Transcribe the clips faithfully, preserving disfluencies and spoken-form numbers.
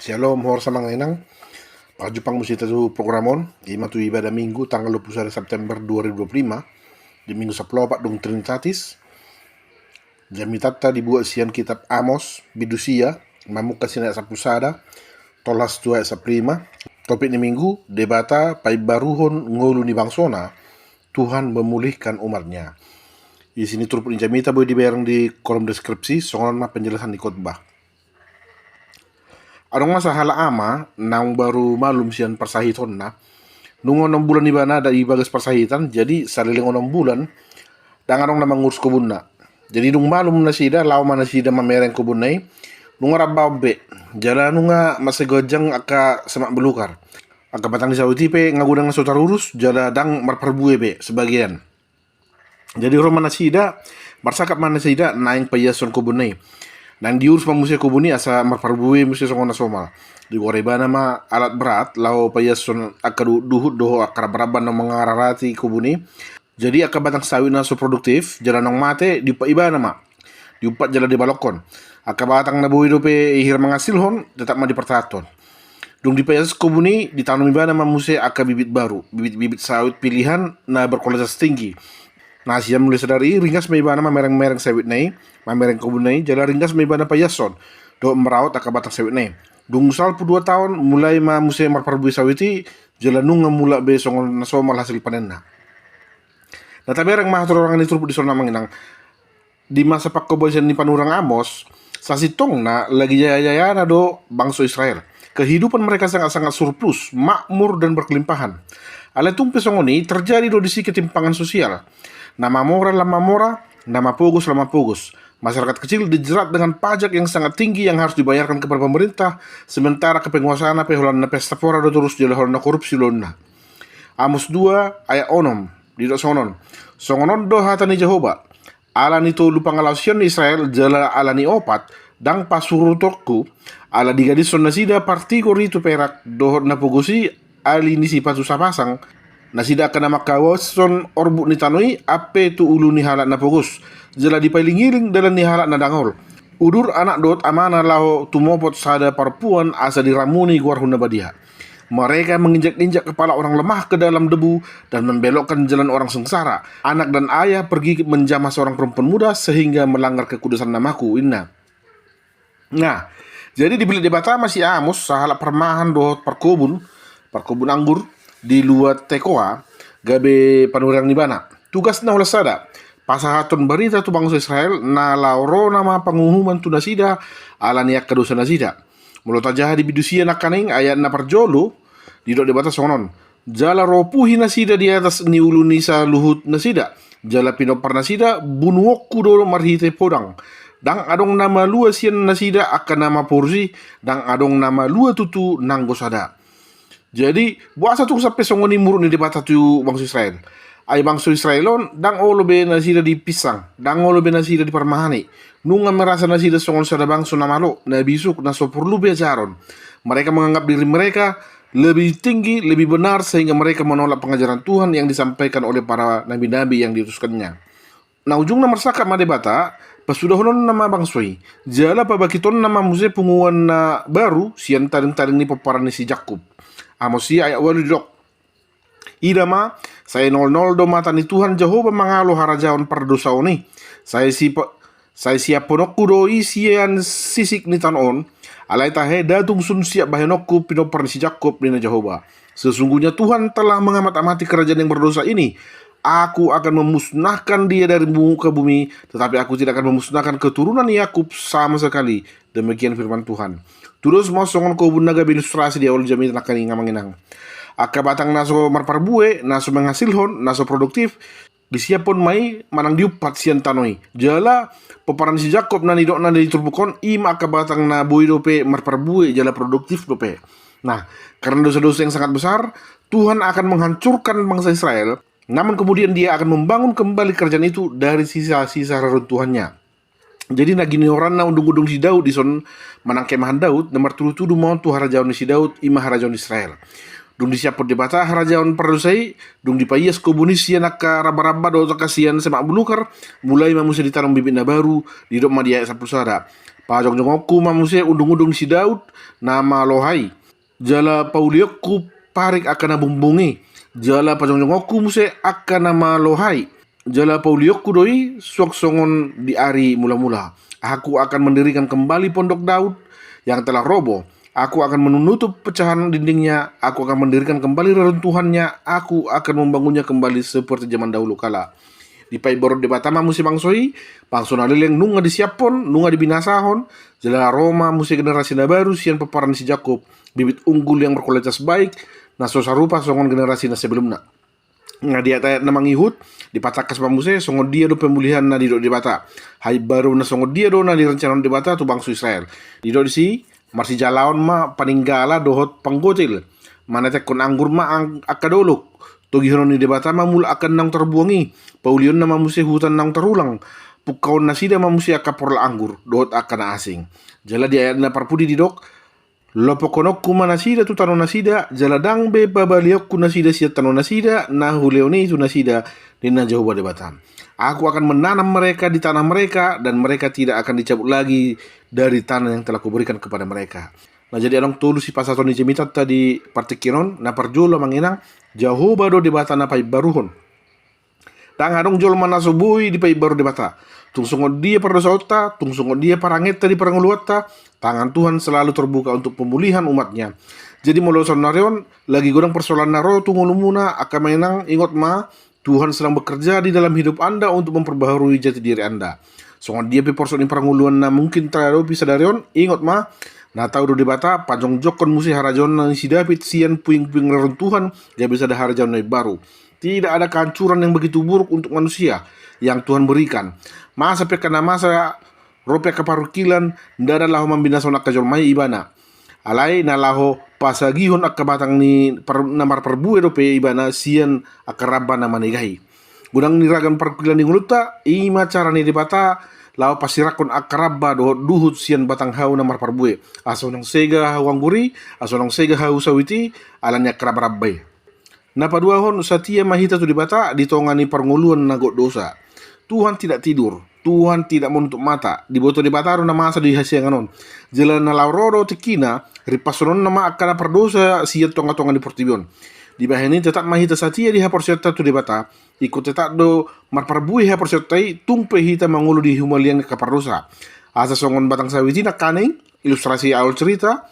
Shalom, horas amang inang. Pajumpang muse hita tu program on, ima tu ibadah Minggu tanggal dua puluh sada September dua ribu dua puluh lima, di Minggu sapuluh opat dung Trinitatis. Jamitanta dibuat sian kitab Amos, bindu sia, mamungka sian ayat sapuluh sada, tolhas tu ayat sapuluh lima. Topik ni Minggu, Debata paimbaruhon ngolu ni bangsona, Tuhan memulihkan umat-Nya. Isi ni turpuk ni jamita boi dibereng di kolom deskripsi, songon on ma penjelasan ni khotbah. Adong ma sahalak ama naung baru malum sian parsahitonna. Nunga onom bulan ibana di bagas parsahitan, jadi saleleng onom bulan ndang adong na mangurus kobunna. Jadi dung malum nasida, laho ma nasida mamereng kobunna i. Nunga rambaon be, jala nunga mansai ganjang angka semak belukar. Angka batang ni sawit i pe nga godang na so tarurus, jala ndang marparbue be sebagian. Jadi ro ma nasida, marsangkap ma nasida naeng paiashon kobunna i. Naeng diurus ma muse kobun i asa marparbue muse songon na somal. Digora ibana ma alat berat laho paiashon angka duhut-duhut dohot angka ramban-ramban na mangararati kobun i. Jadi angka batang sawit na so produktif, jala naung mate, diumpat ibana ma. Diumpat jala dibalokkon. Angka batang na boi dope hira mangasilhon, tetap ma dipartahankon. Dung dipaias kobun i, ditanom ibana ma muse angka bibit baru, bibit-bibit sawit pilihan na berkualitas tinggi. Nah, sian mulai sadari i, ringgas ma ibana mamereng-mereng sawitna i, mamereng kobunna i, jala ringgas ma ibana paiashon dohot maraot angka batang sawitna i. Dung salpu dua taon, mulai ma muse marparbue sawit i, jala nunga mulak be songon na somal hasil panenna. Nah, tabereng ma hatorangan ni turpuk dison amang inang. Di masa pangkobasan ni panurirang Amos, sasintongna lagi jaya-jayana do bangso Israel. Kehidupan mereka sangat-sangat surplus, makmur dan berkelimpahan. Alai tung pe songon i, terjadi do disi ketimpangan sosial. Na mamora lam mamora, na mapogos lam mapogos. Masyarakat kecil dijerat dengan pajak yang sangat tinggi yang harus dibayarkan kepada pemerintah, sementara kepenguasaanna pe holan na pesta pora do torus jala holan na korupsi ulaonna. Amos dua ayat onom, didok songon on. Songon on do hata ni Jahowa. Ala ni tolu pangalaosion ni Israel, jala ala ni opat, ndang pasurutonku, ala digadishon nasida partigor i tu perak, dohot na pogos i, ali ni sipatu sapasang, nasida angka na mangkawaskon orbuk ni tano i, ampe tu ulu ni halak na pogos, jala dipailing-iling dalan ni halak na dangol. Udur anak dohot amana laho tumopot sada parpuan asa diramuni goarhu na badia. Mereka menginjak-injak kepala orang lemah ke dalam debu dan membelokkan jalan orang sengsara. Anak dan ayah pergi menjamah seorang perempuan muda sehingga melanggar kekudusan namaku, inna. Nah, jadi dipillit Debata ma si Amos sahalak parmahan dohot parkobun, parkobun anggur di luat Tekoa, gabe panurirang ni ibana. Tugasna holan sada, pasahathon barita tu bangso Israel, na laho ro nama panguhuman tu nasida, ala ni angka dosa nasida. Molo tajaha di bindu sia nangkaning ayat na parjolo, didok Debata songon on. Jala ropuhi nasida di atas ni ulu ni saluhut nasida. Jala pinompar nasida, bunuonku do marhite podang. Ndang adong na malua sian nasida angka na maporus i, ndang adong na malua tutu nanggo sada. Jadi, boasa tung sampe songon i muruk ni Debata tu bangso Israel? Ai bangso Israel on, ndang olo be nasida dipinsang, ndang olo be nasida diparmahani. Nunga merasa nasida songon sada bangso na malo, na bisuk, na so porlu be ajaron. Mereka menganggap diri mereka lebih tinggi, lebih benar, sehingga mereka menolak pengajaran Tuhan yang disampaikan oleh para nabi-nabi yang diutuskan-Nya. Na ujungna marsangkap ma Debata, pasudahononna ma bangso i, jala pabangkitonna ma muse punguan na baru sian tading-tading ni pomparan ni si Jakkob. Amos sia ayat ualu didok. Ida ma, sai nool-nool do mata ni Tuhan Jahowa mangalo harajaon pardosaon i. Sai si Sai siaphononku do i sian sisik ni tano on, alai tahe ndada tung sun siap bahenonku pinompar ni si Jakkob, ninna Jahowa. Sesungguhnya Tuhan telah mengamat-amati kerajaan yang berdosa ini. Aku akan memusnahkan dia dari muka bumi, tetapi aku tidak akan memusnahkan keturunan Yakub sama sekali. Demikian firman Tuhan. Tudos ma songon kobun na gabe ilustrasi di awal jamita nangkaning amang inang. Angka batang na so marparbue, na so menghasilhon, na so produktif, disiaphon ma i manang diumpat sian tano i. Jala pomparan ni si Jakkob na nidokna di turpuk on, i ma angka batang na boi dope marparbue jala produktif dope. Nah, karena dosa-dosa yang sangat besar, Tuhan akan menghancurkan bangsa Israel, namun kemudian Dia akan membangun kembali kerajaan itu dari sisa-sisa reruntuhannya. Jadi na ginoaranna undung-undung ni si Daud dison manang kemahan Daud, na martudu-tudu ma on tu harajaon ni si Daud, i ma harajaon Israel. Dung disiaphon Debata harajaon pardosa i, dung dipaias kobun i sian angka ramba-ramba dohot angka sian semak belukar, mulai ma muse ditanom bibit na baru, didok ma di ayat sampulu sada. Pajongjongonku ma muse undungundung ni si Daud na malo ai, jala paulionku parik angka na bumbung i, jala pajongjongonku muse angka na malo ai, jala paulionku do i suang songon di ari mulamula. Aku akan mendirikan kembali pondok Daud yang telah roboh. Aku akan menutup pecahan dindingnya, aku akan mendirikan kembali reruntuhannya, aku akan membangunnya kembali seperti zaman dahulu kala. Dipaimbaru Debata ma muse bangso i, bangso na leleng nunga disiaphon, nunga dibinasahon, jala ro ma muse generasi na baru sian pomparan ni si Jakob, bibit unggul yang berkualitas baik, na so sarupa songon generasi na sebelumna. Nah, di ayat-ayat na mangihut, dipatangkas ma muse songon dia do pemulihan na didok Debata. Haimbaru na songon dia do na direncanahon Debata tu bangso Israel. Didok disi, marsijalaon ma paninggala dohot panggotil. Manetekhon anggur ma ang-, angka dolok. Togihonon ni Debata ma mulak angka naung tarbuang i. Paulionna ma muse huta naung tarulang. Pungkaon nasida ma muse angka porlak anggur dohot angka na asing. Jala di ayat na parpudi didok, lompokhononku ma nasida tu tano nasida, jala ndang be pabalionku nasida sian tano nasida na hulehon i tu nasida, ninna Jahowa Debata. Aku akan menanam mereka di tanah mereka, dan mereka tidak akan dicabut lagi dari tanah yang telah kuberikan kepada mereka. Nah, jadi adong tolu sipasahaton ni jamitanta di partingkian on. Na parjolo amang inang, Jahowa do Debata na paimbaruhon. Ndang adong jolma na so boi dipaimbaru Debata. Tung songon dia pardosaonta, tung songon dia parangenta di parngoluonta, tangan Tuhan selalu terbuka untuk pemulihan umat-Nya. Jadi molo saonari on lagi godang persoalan na ro tu ngolumuna, angka amang inang, ingot ma, Tuhan sedang bekerja di dalam hidup Anda untuk memperbaharui jati diri Anda. Songon dia pe porsuk ni parngoluan na mungkin taadopi sadari on, ingot ma, na tau do Debata pajongjongkon muse harajaon ni si David sian puing-puing reruntuhan, gabe sada harajaon na imbaru. Tidak ada kehancuran yang begitu buruk untuk manusia yang Tuhan berikan. Masa pe angka na masa, ro pe angka parungkilon, ndada laho mambinasahon angka jolma i Ibana. Alai na laho pasagihon angka batang ni par-, na marparbue dope Ibana sian angka ramba na manegahi. Godang ni ragam parungkilon di ngolunta, i ma cara ni Debata laho pasirakhon angka ramba dohot duhut sian batang hau na marparbue. Asa unang sega hau anggur i, asa unang sega hau sawit i, ala ni angka ramba-ramba i. Na paduahon, satia ma hita tu Debata di tonga ni parngoluan na gok dosa. Tuhan tidak tidur, Tuhan tidak menutup mata. Diboto Debata do na masa di hasiangan on. Jala na laho ro do tingkina, rimpashononna ma angka na pardosa sian tonga-tonga ni portibi on. Dibahen i tetap ma hita satia di haporseaonta tu Debata, ingkon tetap do marparbue haporseaonta i, tung pe hita mangolu di humaliang ni angka pardosa. Asa songon batang sawit i nangkaning, ilustrasi awal cerita,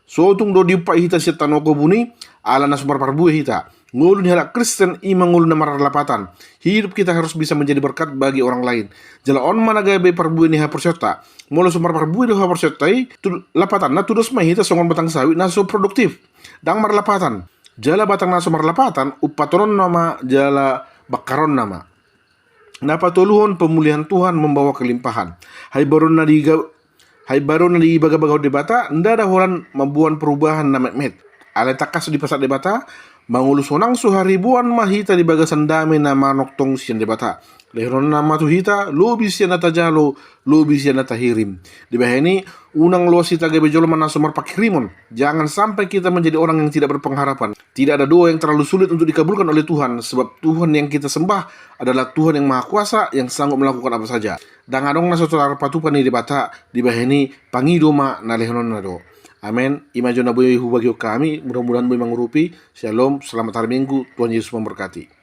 so tung do diumpat hita sian tano kobun i, ala na so marparbue hita. Ngolu ni halak Kristen i ma ngolu na marlapatan. Hidup kita harus bisa menjadi berkat bagi orang lain. Jala on ma na gabe parbue ni haporseaonta. Molo so marparbue do haporseaonta i, tu lapatanna tudos ma hita songon batang sawit na so produktif. Ndang marlapatan. Jala batang na so marlapatan, umpatononna ma jala bangkaronna ma. Na patoluhon, pemulihan Tuhan membawa kelimpahan. Haimbaru na di ga-, haimbaru na di bagabagahon Debata, ndada holan mamboan perubahan na metmet. Alai tangkas dipasahat Debata, mangolu sonang so hariboan ma hita di bagasan dame na manongtong sian Debata. Lehononna ma tu hita, lobi sian na tajalo, lobi sian na tahirim. Dibahen i, unang loas hita gabe jolma na so marpanghirimon. Jangan sampai kita menjadi orang yang tidak berpengharapan. Tidak ada doa yang terlalu sulit untuk dikabulkan oleh Tuhan, sebab Tuhan yang kita sembah adalah Tuhan yang Maha Kuasa, yang sanggup melakukan apa saja. Ndang adong na so tarpatupa ni Debata. Dibahen i, pangido ma na lehononna do. Amen. I ma jo na boi hubagihon hami, mudah-mudahan boi mangurupi. Shalom, selamat hari Minggu, Tuhan Yesus memberkati.